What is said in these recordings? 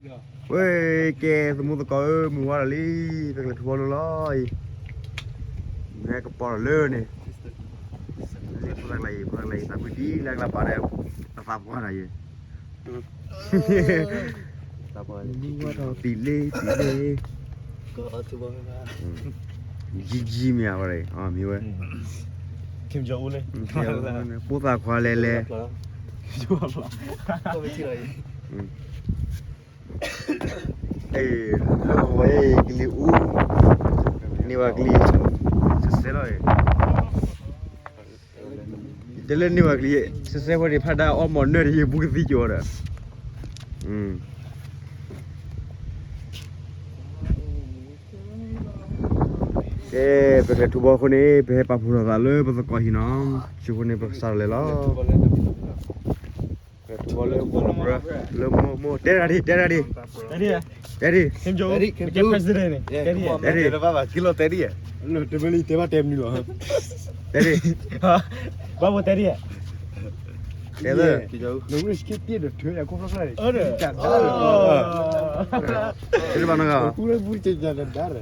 ဝဲ ကဲ သမူသကိးဧၢ, မုၢ်ဝါထီၣ်လံ, ပကလဲၤထူဘီလိၤလီၤအံၤ, မ့ၢ်ကပီၤထီၣ်လၢန့ၣ်, လၢဖိသၣ်ကျါအံၤ, ဖိသၣ်ကျါအံၤ သးကွံတံၢ်လၢအကျါပာ်ဒီး အသးပှၢ်တၢ်ယဲ, မုၢ်ဝါထီၣ်တံၢ်လံ တံၢ်လံ, ယံၤယံၤမ့ၢ်ဧါ, မ့ၢ်ဝဲ, ဖိသၣ်ခွါလဲၤလဲၤ လၢဝဲကလံၤအူ, န့ၢ်ဝဲကလံၤ, စဲလီၤ, တဲလၢန့ၢ်ဝဲကလံၤ, စဲစဲဝဲဒၣ်ဖးဒၣ်အီၣ်မီၤနၢၤတယံၤဘူးကသံကၠီဒီး, ကဲ, ပကလဲၤထူဘီအဃိန့ၣ် ပဟဲပာ်ဖှိၣ်ထီၣ်သးလၢပသကိးဟံၣ်နီၤ, ဆူဃိန့ၣ် ပကစးထီၣ်လဲၤလီၤ. ပကထူဘီလၢမိၢ်, လၢမိၢ်, မိၢ်, တဲတၢ်ဒံး, တဲတၢ်ဒံး, တဲဒံး, တဲဒံး, တဲဒံး, တဲဒံး, တဲဒံး, တဲဒံး, တဲဘၣ်တဲမနုၤလီၤ, တဲဒံး, ဘၣ်ဘိတဲဒံး, တဲ, တဲ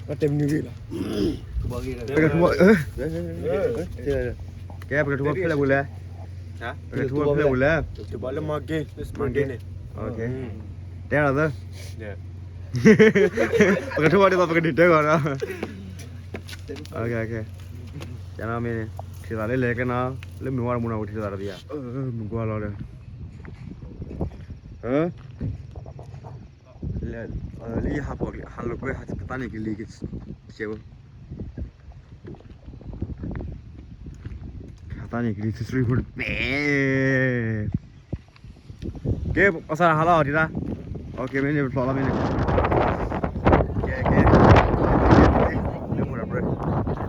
ဘၣ်နဂၤ, ပကထူဘီ, ကဲ ပကထူဘီဖဲလဲၣ်ပူၤလဲၣ်, ပကထူဘီဖဲလဲၣ်ပူၤလဲၣ်, မၤက့ၤ, တဲလီၤသၢ, ပကထူဘီဒ်သိးပကဒုးတဲဂီၤနီၤ, ကဲ, မ့ၢ်န့ၣ်, ထံၣ်သးလၢလဲၤကဲနီၤ, လၢမုၢ်ဝါတမူနီၤ ပကထံၣ်သးတပယၤ, မုၢ်ကွၢ်လီၤဒီး, လၢယဟးပီၤ ဟးလိာ်ကွဲ ဟးသးန့ၣ်ကလံၤ, ကဲ, ဟးသးန့ၣ်ကလံၤ တသရံဖိတပဲ, ကဲ, ပစးဟးလီၤအီၤဒံးဒၣ်, မ့ၢ်န့ၣ် ပဖျိးလီၤမ့ၢ်န့ၣ်, ကဲ, ကဲ, လၢမူတပြၢ လၢကွဲလံ, န့ၣ်ပီၤတူၢ်န့ၣ်,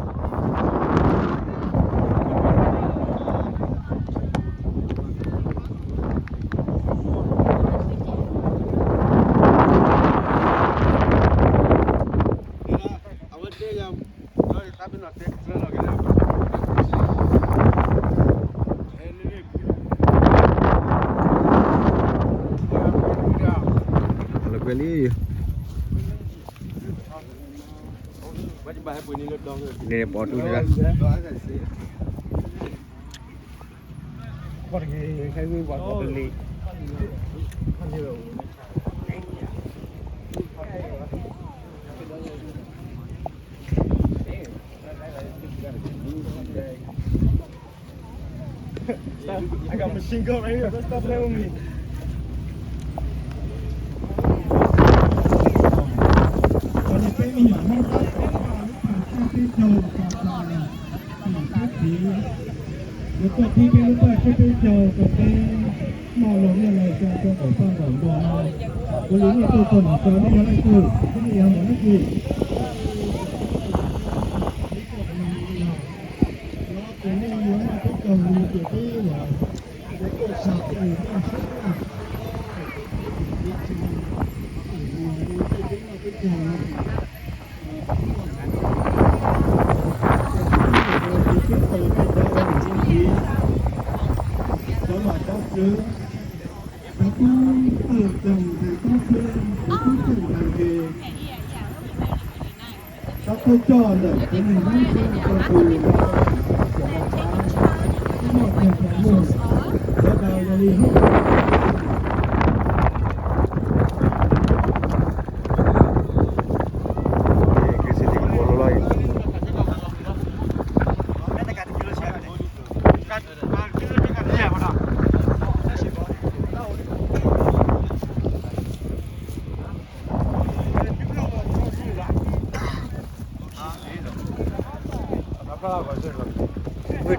I got machine gun right here, bro. Stop playing with me.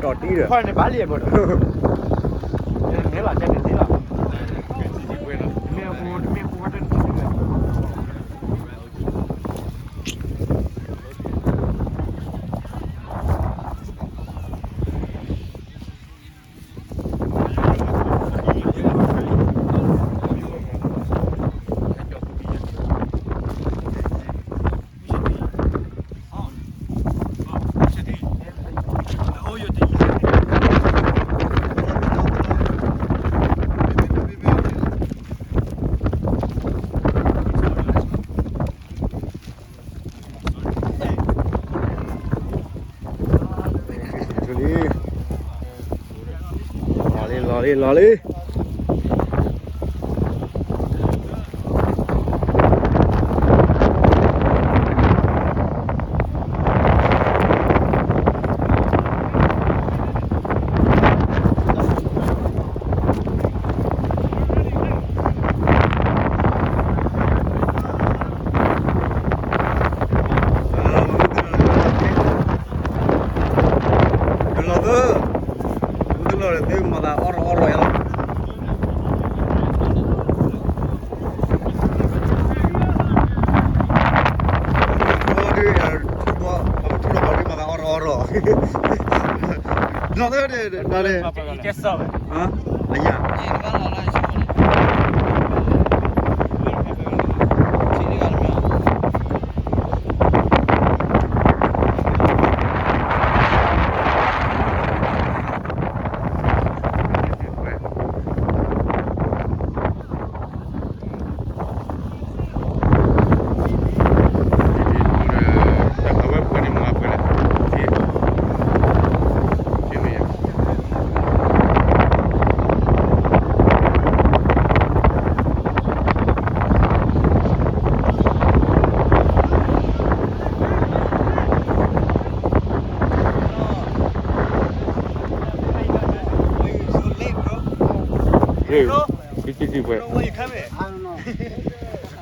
ဝ့ၢ်တီၤတံၢ်ဒီး န့ၣ်ဘၣ်လံဘၣ်ဒီး န့ၣ်လီၤ ကဲန့ၣ်လီၤ မ့ၢ်အဖိမ့ၢ်ဖိဝဲတန့ၣ် Oyo te လီၤလံ. လီၤသၢ, ဝံၤတလီၢ်ဒီးသုမၤသးအီၣ်ထီၣ်အီၣ်ထီၣ်ယါလီၤ. လီၤသၢဒီး လီၤသၢဒီး ကဲစၢ်ဝဲ, အယၤ Hey, you think he went? I don't know.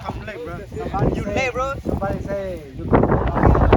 Come late, bro. Somebody, you late, bro. Somebody say you come late.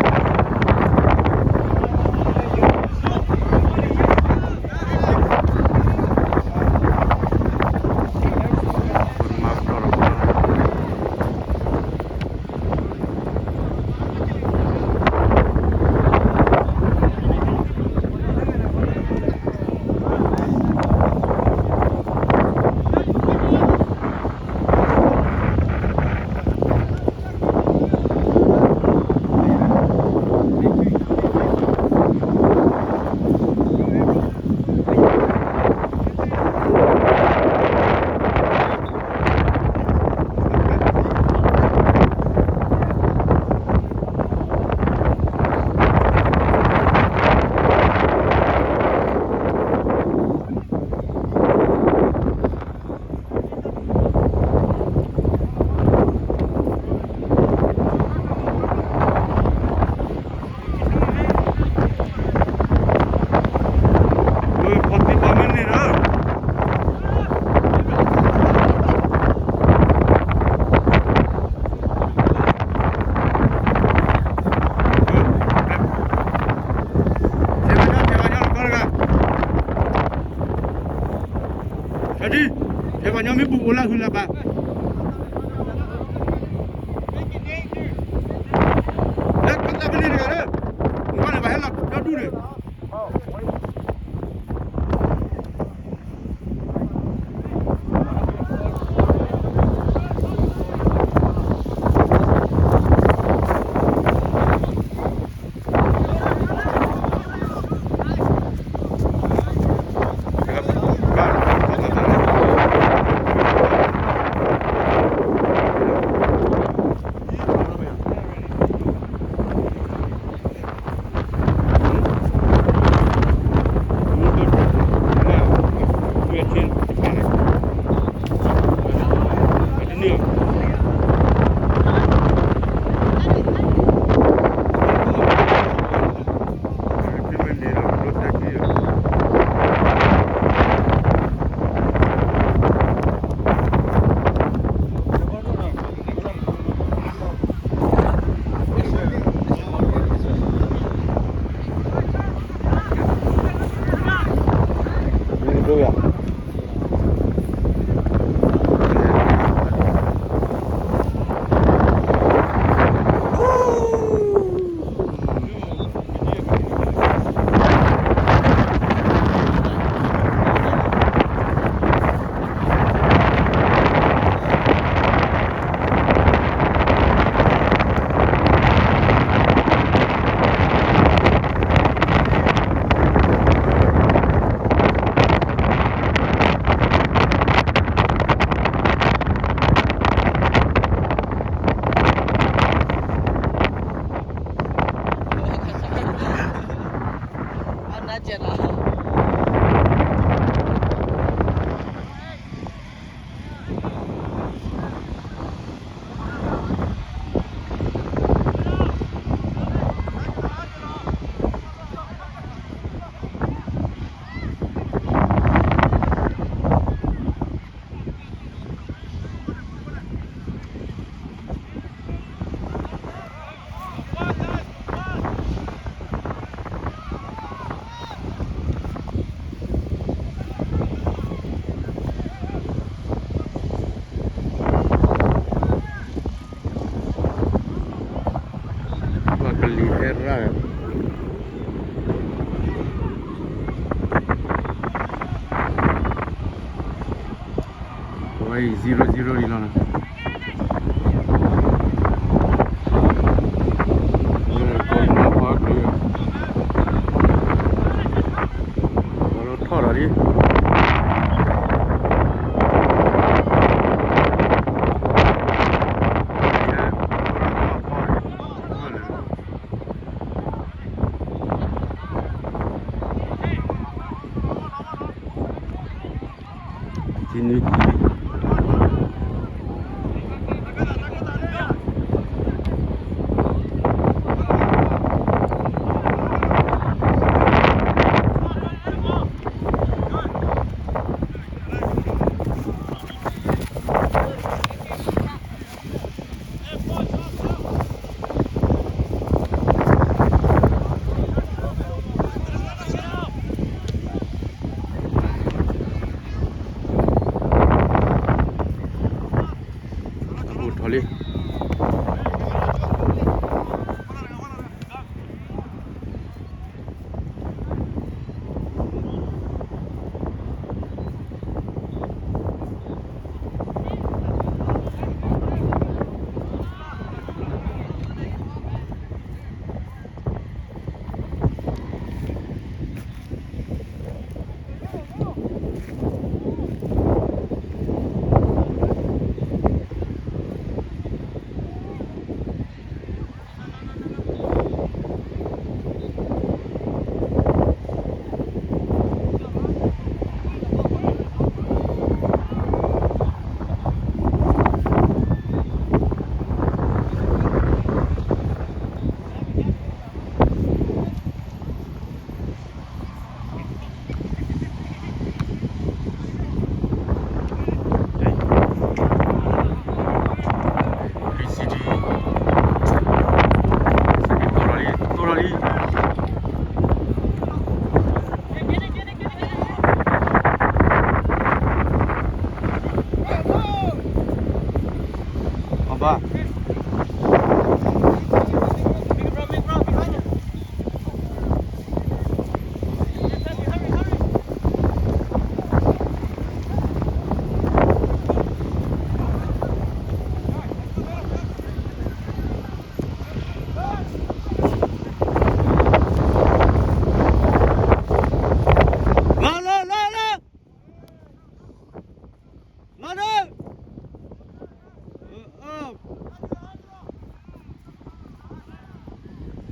zero zero လီၤနီၤ, ကိးလံနီၤဖီကျိၤ, ဘီလၢထီၣ်ဒီးလံ နွံခံလံ, အိၣ်ထီၣ်လံ လီၤလီၤလီၤလီၤ လီၤ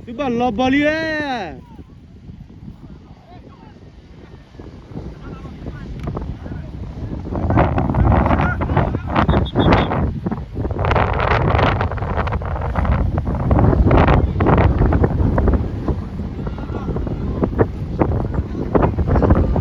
ဒၢ သုဘၣ်လီၤဘီလံဧါ ယက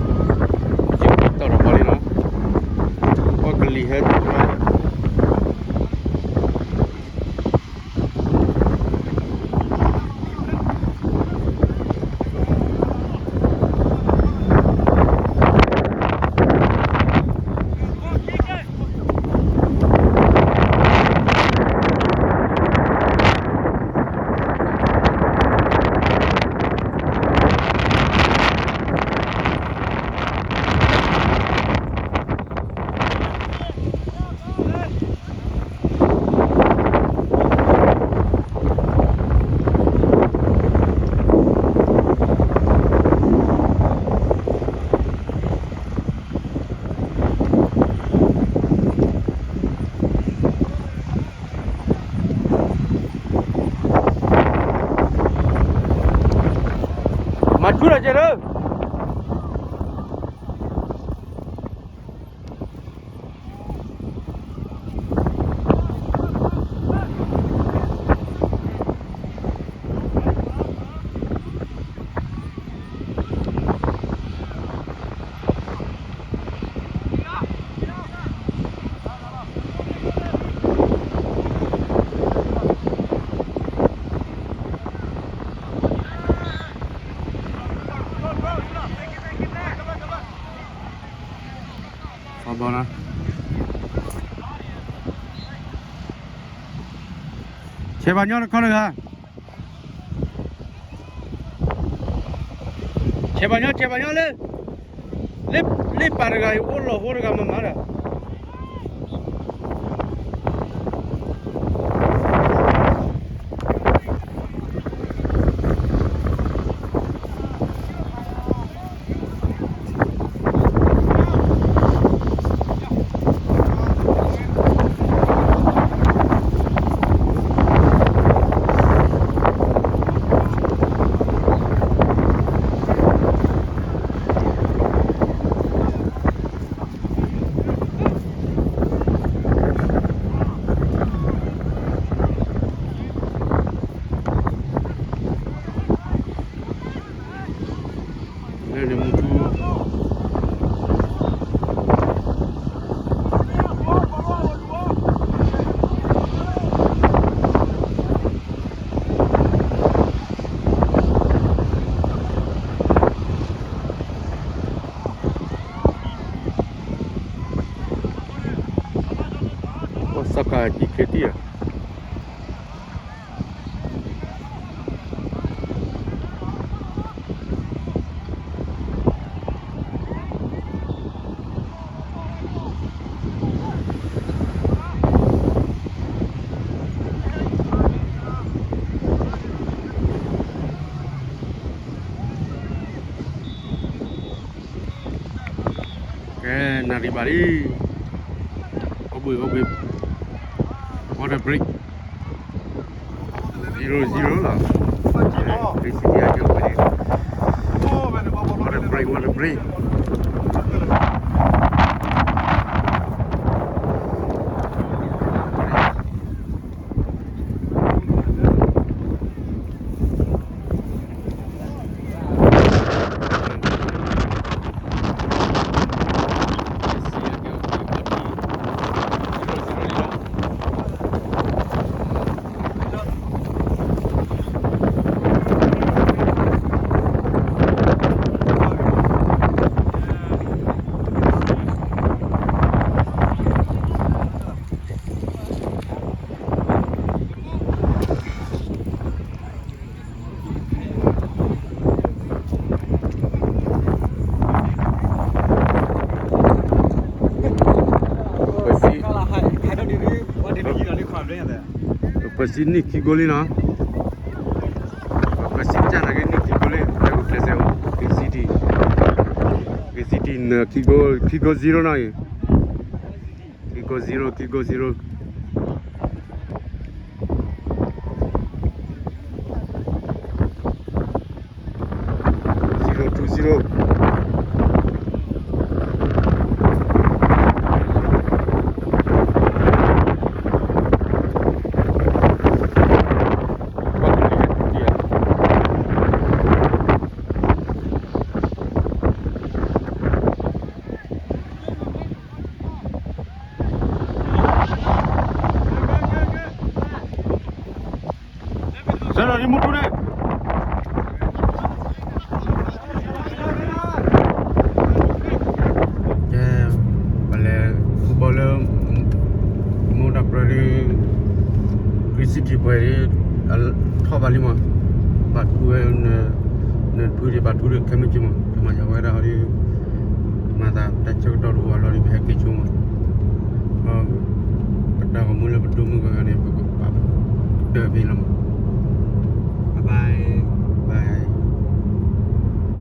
တီၢ်ထီၣ်ဘီလံနီၤ, ပှၤကလံၤဟဲတရၣ် မၤဆူၣ်ထီၣ်ကဲဒီး ဆဲးပှၤညီတခီတဂၤ, ဆဲးပှၤညီ ဆဲးပှၤညီလၢ လၢပာ်တဂၤအံၤ အိၣ်လီၤဟိတဂၤမၤမၤဒီး, နၣ်ရံၣ်ဘၣ်လံ, အိၣ်ဘှံး အိၣ်ဘှံး, water break, zero zero လီၤ, Green City အကၠိဝဲန့ၣ်, water break, water break. ပစံးနံၣ်ခံကိလံနီၤ, ပစံးကၢ်နာ်က့ နံၣ်ခံကိလံ, တၢ်ကကျဲးစၢးအိၣ် Green City, Green City ခံကိ, ခံကိ zero နီၤအံၤ, ခံကိ zero, ခံကိ zero. Zero two zero. ဆၢလီၤဒ်မူတူန့ၣ်, ကဲ, ပလဲၤ football လၢ မိၢ်တၢ်ပြၢဒ် Green City ပှဲၤဒ် ထီၣ်ဘၣ်လံမး, ဘၣ်ထူဝဲ နဖုဒံး ဘၣ်ထူဒံး ခဲမုၢ်ကၠိမး, တမၤယၤဝဲဒၣ်အီၤဒ် မၤသးတၢ်ဆၢကတီၢ်တအိၣ်အလီၢ်ဒ် ပဟဲက့ၤဆိမး, ပတၢ်ဂီၤမူလၢပဒိမုၣ်ဂၤဂၤန့ၣ် ပကပာ်တၢၢ်ဖဲလီၤမး.